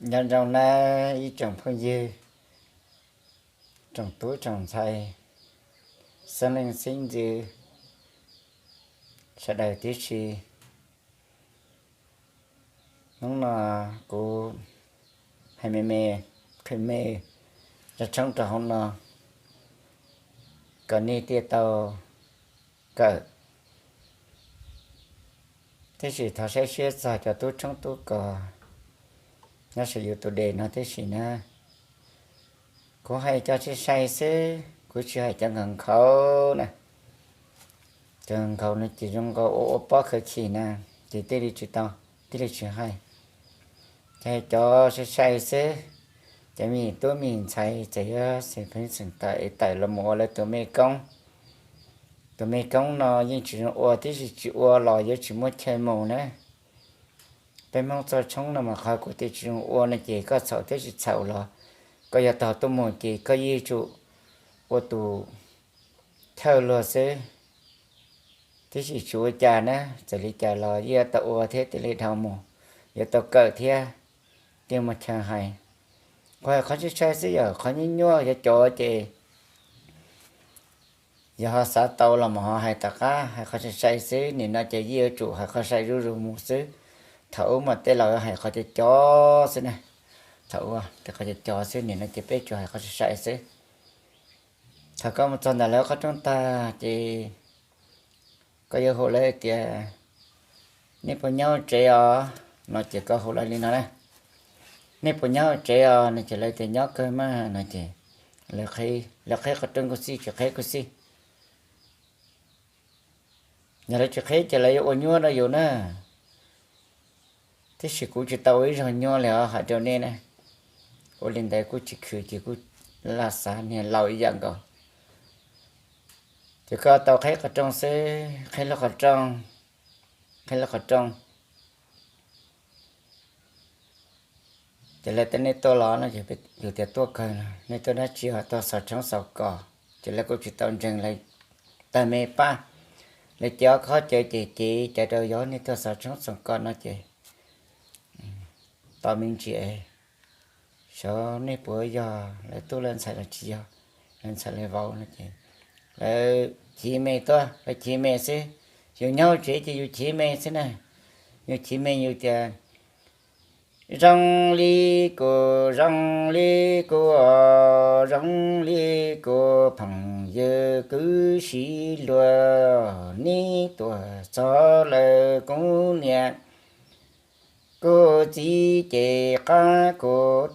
Nyob zoo nawb ib tsoom phooj ywg, tsoom tub tsoom ntxhais, xeeb leej xeeb ntxwv sawv daws tib si. Hnub no kuv hais me me, qhia me zaj tshoob rau hauv no kom nej thiaj tau kawm. Tab sis thov saib siab txog cov tub tshoob tub kos nyob saum YouTube no tib si na. Kuv hais cov sai sai xwb, kuv tsis hais cov nkhaus nkhaus na. Cov nkhaus no ces zoo nkaus ua ua pob khaws chim na, ces thiaj li tsis tau, thiaj li tsis hais. Ces cov sai sai xwb, cov me tub me ntxhais txawm yuav xeem pheej xeem tawm es tawm los mus ua lawv tus me koob. Tus me koob no yeej tsis zoo ua, tab sis tsis ua los yuav tsis muaj chaw mus na. Peb Hmoob txoj tshoob no mas qhov kuv tias tsis zoo ua no ces koj txhaum thiab tsis txhaum los koj yuav tau tuaj mus ces koj yeej yuav tsum ua tus thawj luag xwb. Tab sis tsis ua cas na, txawm li cas los yeej yuav tau ua thiab thiaj li dhau mus, yuav tau kawm thiab thiaj muaj chaw hais. Kuv hais qhov sai sai xwb, yog qhov nyuaj nyuaj yuav cov ces yog ho xav tau los mus ho hais tom qab, hais qhov sai sai xwb. Nim no ces yeej yuav tsum hais qhov sai zuj zus mus xwb. Thaum ub mas tej laus hais qhov cov cov xwb na, thaum ub tias qhov cov cov xwb, nim no ces peb tsuas hais qhov sai sai xwb. Thaum koj mus txog ntawm lawv qhov rooj tag ces koj yuav hu lawv tias, nej puas nyob tsev os? No ces koj hu lawv li no na, nej puas nyob tsev os? No ces lawv tias nyob kawg mas no ces lawv qhib qhov rooj kuj xij, tsis qhib kuj xij. Yog lawv tsis qhib ces lawv yuav ua nyuaj rau yus na. Tab sis kuv tsis tau ua ib zaug nyuaj li os, hais rau nej na. Ua li ntawd kuj tsis khwv ces kuj laj xav niag laus ib yam nkaus. Ces koj tau qhib qhov rooj xwb, qhib lub qhov rooj, qhib lub qhov rooj. Ces lawv tias nej tuaj los no, yus tias tuaj kawg no, nej tuaj dab tsi os? Tuaj xaus tshoob xaus kos. Ces lawv kuj tsis tau ntseeg, lawv tawg me paj, lawv cev ob khob cawv ces cev cawv rau yus, nej tuaj xaus tshoob xaus kos no ces tau me ntsis es, xyov nej puas yog lawv tub lawv ntxhais los tsis yog lawv ntxhais lawv vauv no ces lawv chiv me tuaj, lawv chiv me xwb. Yus nyob tsev ces yus chiv me xwb na. Yus chiv me yus tias, zoo li kuv, zoo li kuv, zoo li kuv phooj ywg kwv tij luag, neb tuaj txog lawm kuv niam kuv txiv ces qab kuv,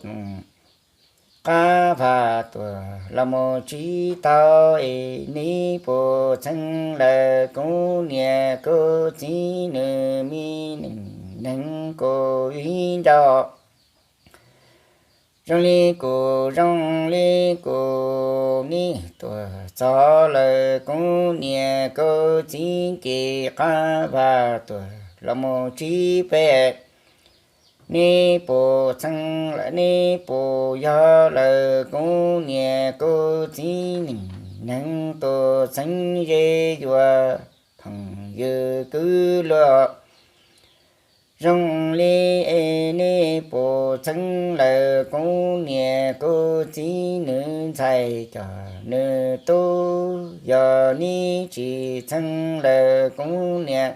qab vaj tuaj los mus tsis tau es, neb puas txheeb lawm kuv niam kuv txiv, nws me neej neeg kuv ib ncauj. Zoo li kuv, zoo li kuv, neb tuaj txog lawm kuv niam kuv txiv ces qab vaj tuaj los mus tsis pem. Neb puas txheeb lawm, neb puas yog lawm kuv niam kuv txiv, neej neeg tuaj txheeb ze yuav phooj ywg kwv tij luag. Zoo li es neb puas txheeb lawm kuv niam kuv txiv, nws ntxhais cov nws tub, yog neb tsis txheeb lawm kuv niam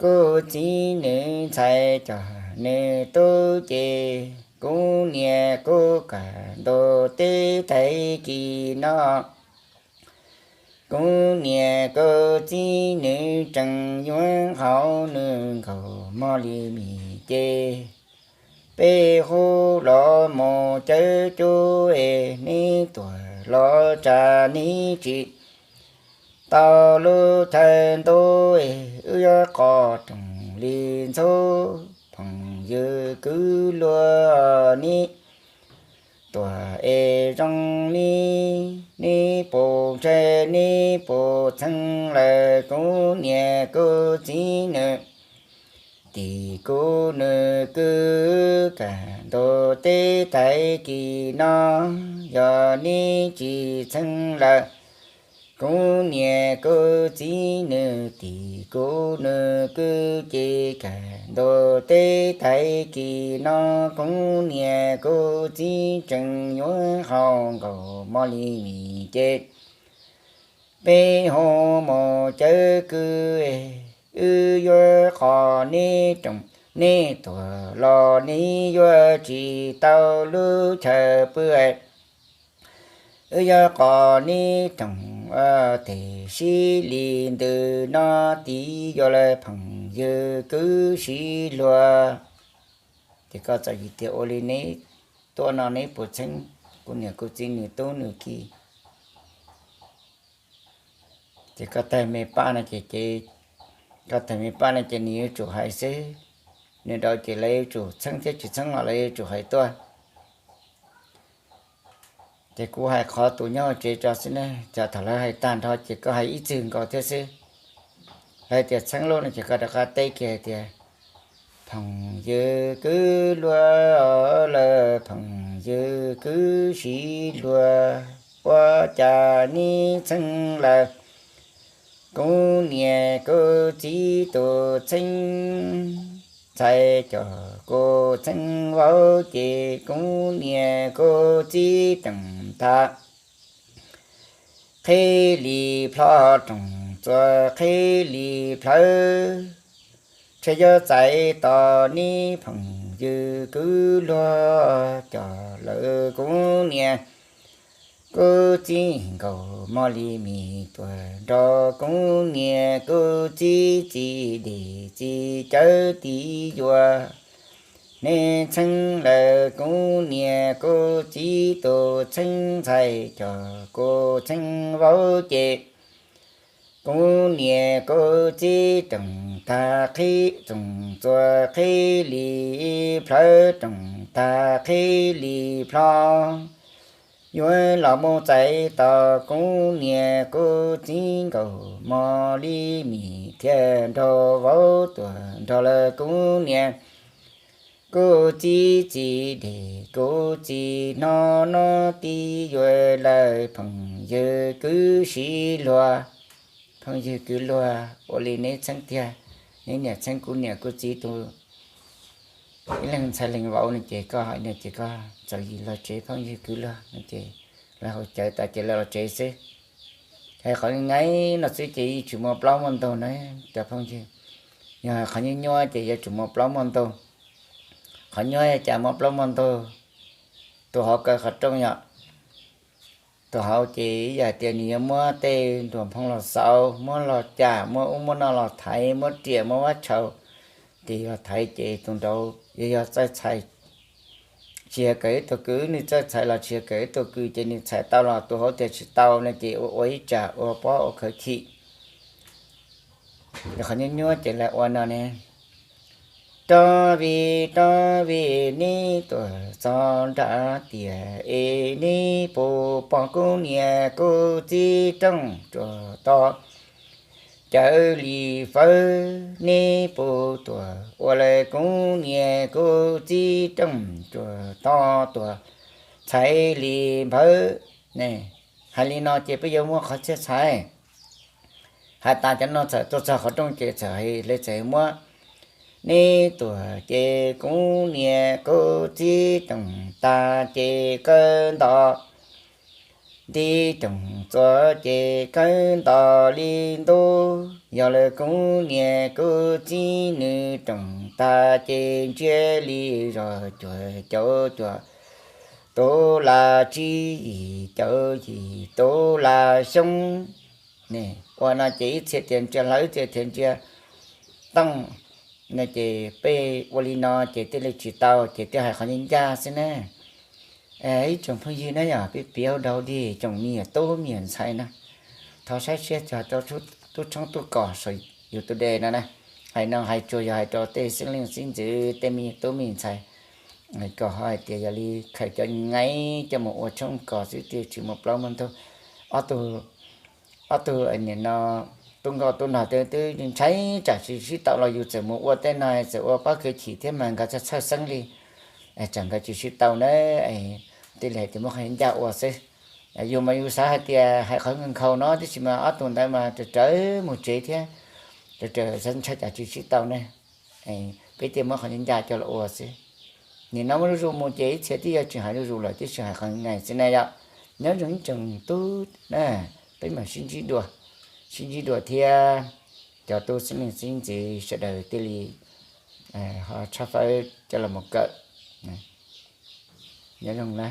kuv txiv, nws ntxhais cov nws tub ces kuv niam kuv kam ntuj teb thaiv kis no. Kuv niam kuv txiv nws tseem yuav nqhaus nws nkaus mog li mis ces, peb hu los mus cawv cub es, neb tuaj los tsa neb tsis tau lub thawj ntuj es, wb yuav qos rooj li ntxhub phooj ywg kwv tij luag, neb tuaj es zoo li, neb puas ntshai, neb puas txheeb lawm kuv niam kuv txiv, nws tim kuv nws kwv kam ntuj teb thaiv kis no. Yog neb tsis txheeb lawm Kuv niam kuv txiv nws tim kuv nws kwv ces kawg ntuj teb tag kis no kuv niam kuv txiv tseem yuav haus nkaus mov li mis ces peb hu mus cawv kwv, wb yuav qos neb roos, neb tuag los neb yuav tsis tau lub chaw pw. Wb yuav qos neb roos, tes sib li ntws no tid yuav lawm phooj ywg kwv sib luag. Ces koj txawm hais tias ua li neb tuaj no neb puas txheeb kuv niam kuv txiv nws tub nws ki? Ces koj tag me paj no ces, ces koj tag me paj no ces nws yuav tsum hais xwb. Nws dau ces lawv yuav tsum txheeb thiab tsis txheeb los lawv yuav tsum hais tuaj. Ces kuv hais qhov tus nyob hauv tsev tso xwb ne, ces thaum lawv hais tag nrho ces koj hais ib txwg nkaus thiab xwb. Lawv tias txheeb lub no ces koj rov qab teb kiag hais tias, phooj ywg kwv luag, lawm phooj ywg kwv sib luag, ua cas neb txheeb lawm kuv niam kuv txiv tus txheeb ntxhais, cov kuv txheeb vauv ces kuv niam kuv txiv roos tag qhib li plho, roos txuas qhib li plhawv, ntshe yuav txais tos neb phooj ywg kwv luag, coj lawm kuv niam kuv txiv nkaus mov li mis tuaj nrog kuv niam kuv txiv txiv dej txiv cawv tid yuav, neb txheeb lawm kuv niam kuv txiv tus txheeb ntxhais, cov kuv txheeb vauv ces kuv niam kuv txiv roos tag qhib, roos txuas qhib li plhawv, roos tag qhib li plho, yuav los mus txais tos kuv niam kuv txiv nkaus mov li mis thiab nrog vauv tuaj nrog lawm kuv niam kuv txiv txiv dej kuv txiv hno no tid yuav lawm phooj ywg kwv sib luag. Phooj ywg kwv luag, ua li neb txheeb tiag, neb niam txheeb kuv niam kuv txiv tus ib leeg ntxhais leej vauv no ces koj hais no ces koj txawm yim los tsev phooj ywg kwv luag no ces lawv haus cawv tas ces lawv los tsev xwb. Hais qhov nyaij no xwb ces yeej tsis muaj plaub muaj ntug na cov phooj ywg. Yog qhov nyuaj nyuaj ces yuav tsum muaj plaub muaj ntug. Qhov nyuaj cas muaj plaub muaj ntug? Tus hauv kaw qhov rooj yom. Tus hauv ces ib yam tias nws yuav muab tej nruas nphoo los xauv, muab los cam, muab ub muab no los thaiv, muab riam muab vab tshau, ces los thaiv ces tus nraud yog yog txawj txhais. Tsis yog kawm ib tug kws, nws txawj txhais los tsis yog kawm ib tug kws ces nws txhais tau los tus hauv tias tsis tau no ces ua ua ib tsam ua pob ua khawv chim. Qhov nyuaj nyuaj ces lawv ua no ne. Rov vij rov vij neb tuaj txog nram tiaj es neb puas pom kuv niam kuv txiv rooj tsuas to cawv li fawb, neb puas tuaj ua lawm kuv niam kuv txiv rooj tsuas to tuaj txhais li nphawv. Hais li no ces peb yuav muab qhov txhiaj txhais. Hais tas cov no txawm tuaj txog qhov rooj ces txawm hais lawv txawm muab, neb tuaj ces kuv niam kuv txiv rooj tag ces kawg nto, nti rooj txuas ces kawg nto li ntub. Yog lawm kuv niam kuv txiv nws rooj tag ces ntsiab li zog cuag caum cuag tus las tsib yim caum yim tus las xyoob. Ua no ces ib txhia tias ntsia hlawv, ib txhia tias ntsia tooj, no ces peb ua li no ces thiaj li tsis tau, ces thiaj hais qhov ncaj ncaj xwb na. Ib tsoom phooj ywg na, yog peb piav ua dau dig tsoom me nyuam tub me nyuam ntxhais na, thov saib siab txog rau tub tshoob tub kos saum YouTube no na. Hais no hais tsuas yog hais rau tej xeeb leej xeeb ntxwv, tej me nyuam tub me nyuam ntxhais, kom ho hais tias yog li khaws cov nyaij coj mus ua tshoob kos xwb thiaj tsis muaj plaub muaj ntug. Ob tug, ob tug nim no tub nkauj tub nraug twb ntshai tsam tsis sib tau los yus txawm mus ua tej no txawm ua pob kws chim thiab mas nkawd txhawj txhawj xeeb li, tsam nkawd tsis sib tau na. Thiaj li hais tias muab qhov ncaj ua xwb. Yus mas yus xav hais tias hais qhov nkhaus no, tiam sis mas ob tug ntawd mas raws raws mus tsev thiab, raws raws xav ntshai cas tsis sib tau ne. Peb thiaj muab qhov ncaj ncaj coj los ua xwb. Nim no muab zuj zus mus ces ib txhia twb yuav tsis hais zuj zus lawm, twb tsis hais qhov nkhaus xwb na yom. Nyob zoo ib tsoom tub na, peb mam sib ntsib dua, sib ntsib dua thiab cov tub xib neej xib ntxwv sawv daws thiaj li ho tshawb fawb coj los mus kawm. Nyob zoo na.